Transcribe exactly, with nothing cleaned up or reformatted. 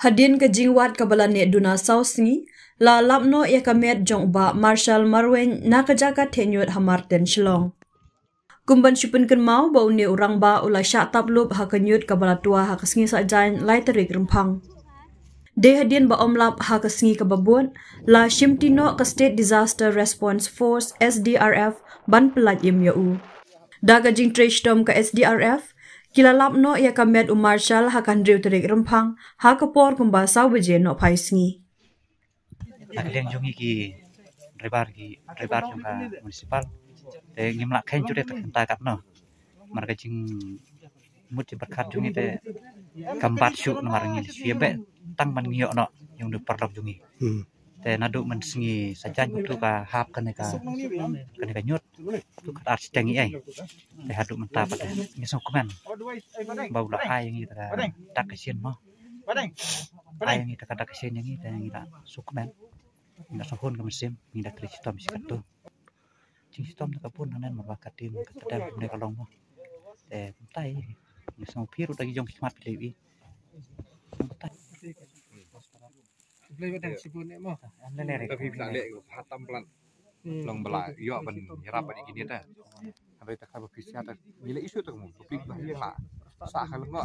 Hadien ka jingwad kaba la neh duna saw sngi, la lap noh ïa ka met jong u Bah Marshal Marwein na ka jaka theh ñiut ha Marten, Shillong. Kum ban shu pynkynmaw ba une u rangbah u la shah tap lup ha ka ñiut kaba la twa ha ka sngi Saitjaiñ lai tarik Rymphang. Dei hadien ba ym lap ha ka sngi kaba bud, la shimti noh ka State Disaster Response Force, S D R F, ban pyllait im ïa u. Da ka jingtrei shitom ka S D R F, ki la lap noh ïa ka met u Marshal ha ka hynriew tarik Rymphang, ha ka por kumba saw baje nohphai sngi. Ha ka liang jong ngi ki driver, ki driver jong ka municipal, te ngim lah kheiñ jur ïa ka kynta katno. Namar ka jingmut jingpyrkhat jong ngi te kam bat shuh, namar ngi shu ïa beh tang ban ngi ïoh noh ïa une u paralok jong ngi. Hmm. Te naduh mynsngi Saitjaiñ utu ka hap kane ka, kane ka ñiut, utu ka ar shiteng ïa. Te haduh mynta pat te ngi sngewkmen ba u la ai ïa ngi ta ka dak ka shin mo. Ai ïa ngi ta ka dak ka shin ïa ngi, te ngi la sngewkmen. Ngi la sngewhun ka mynsiem, ngi la trei shitom shi katto. Jingshitom te ka bun hangne, namar ba ka dien ka tdem kumne ka long mo. Te kumta hi, ngi sngewphi ruh da ki jong ki khmat phi la ïohi. Kumta. Ka phi phi la leh ka pha tam plan. Long ba la ïoh ban ïarap bad ïa kine te. Hynrei te ka ba phi sia te ngi la issue te ka mo. Ka phi ba ïa la sa ka long mo.